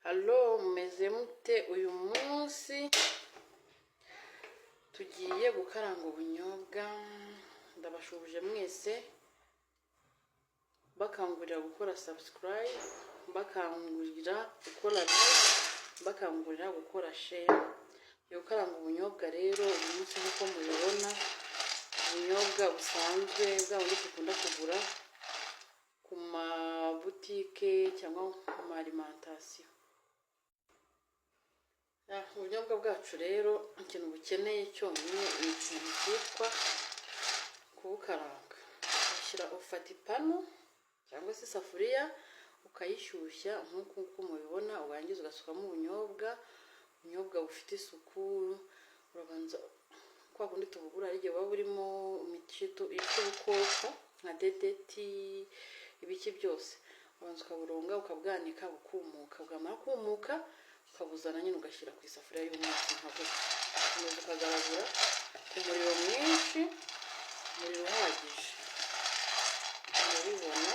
Hello, mumeze mute? Uyu munsi tugiye gukaranga ubunyobwa. Ndabashuhuje mwese, bakangurira gukora subscribe, bakangurira gukora like, bakangurira gukora share. Tugiye gukaranga ubunyobwa rero uyu munsi. Nk'uko mubibona, ubunyobwa busanzwe, bwa bundi dukunda kugura ku mabutike cyangwa ku ma alimentation. Ubunyobwa bwacu rero, ikintu bukeneye cyonyine ni ikintu cyitwa kubukaranga. Ushyira, ufata ipanu cyangwa se isafuriya, ukayishyushya nk'uko nguko mubibona, warangiza ugasukamo ubunyobwa. Ubunyobwa bufite isuku, urabanza, kwa kundi tubugura hari igihe buba burimo imiti yica ubukoko nka DDT, ibiki byose. Ubanza ukaburonga, ukabwanika bukumuka, bwamara kumuka ukabuzana nyine, ugashyira ku isafuriya y'umwotsi nka gutya, ukomeza ukagaragura ku muriro mwinshi, umuriro uhagije, urabibona.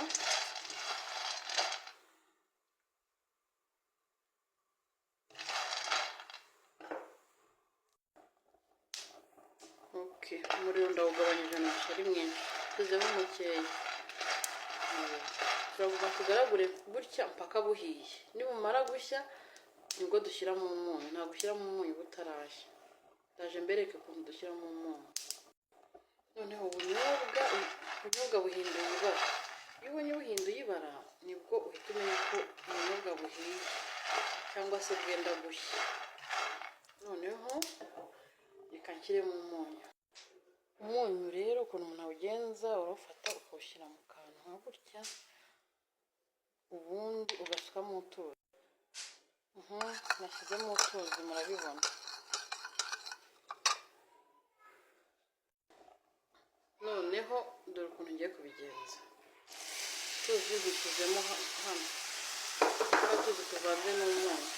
Okay, umuriro ndawugabanyije, ntabwo ari mwinshi, tuzeho mukeya. Turaguma tugaragure gutya mpaka buhiye. Nibumara gushya nibwo dushyiramo umunyu. Ntabwo ushyiramo umunyu butarashya. Ndaje mbereke ukuntu dushyiramo umunyu. Noneho ubunyobwa buhinduye ibara. Iyo ubonye buhinduye ibara, nibwo uhita umenya ko ubunyobwa buhiye cyangwa se bwenda gushya. Noneho reka nshyiremo umunyu. Umunyu rero, ukuntu umuntu awugenza, urawufata ukawushyira mu kantu nka gutya, ubundi ugasukamo utuzi. Nashyizemo utuzi, murabibona. Noneho dore ukuntu ngiye kubigenza. Utuzi dushyizemo hano, twa tuzi tuvanze n'umunyu,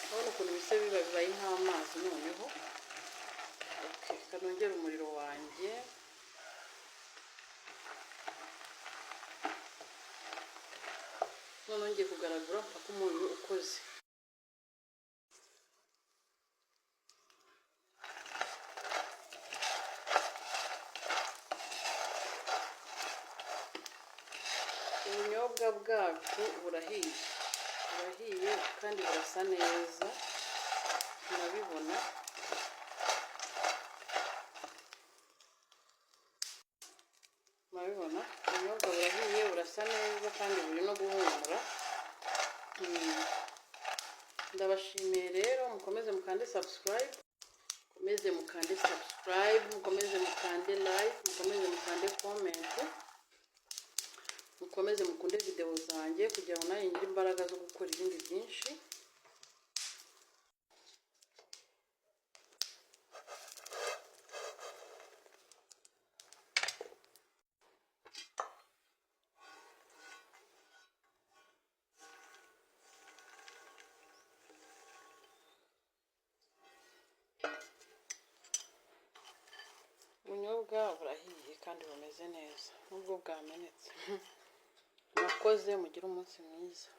urabona ukuntu bise biba bibaye nk'amazi. Noneho reka nongere umuriro wanjye. Noneho ngiye kugaragura mpaka umunyu ukoze. Ubunyobwa bwacu burahiye, burahiye kandi burasa neza, murabibona. Murabibona, ubunyobwa burahiye, burasa neza kandi buri no guhumura. Ndabashimiye rero, mukomeze mukande subscribe, mukomeze mukande subscribe, mukomeze mukande like, mukomeze mukande comment, mukomeze mukunde videwo zanjye kugira ngo nanjye ngire imbaraga zo gukora ibindi byinshi. Ubunyobwa burahiye kandi bumeze neza nubwo bwamenetse. Murakoze, mugire umunsi mwiza.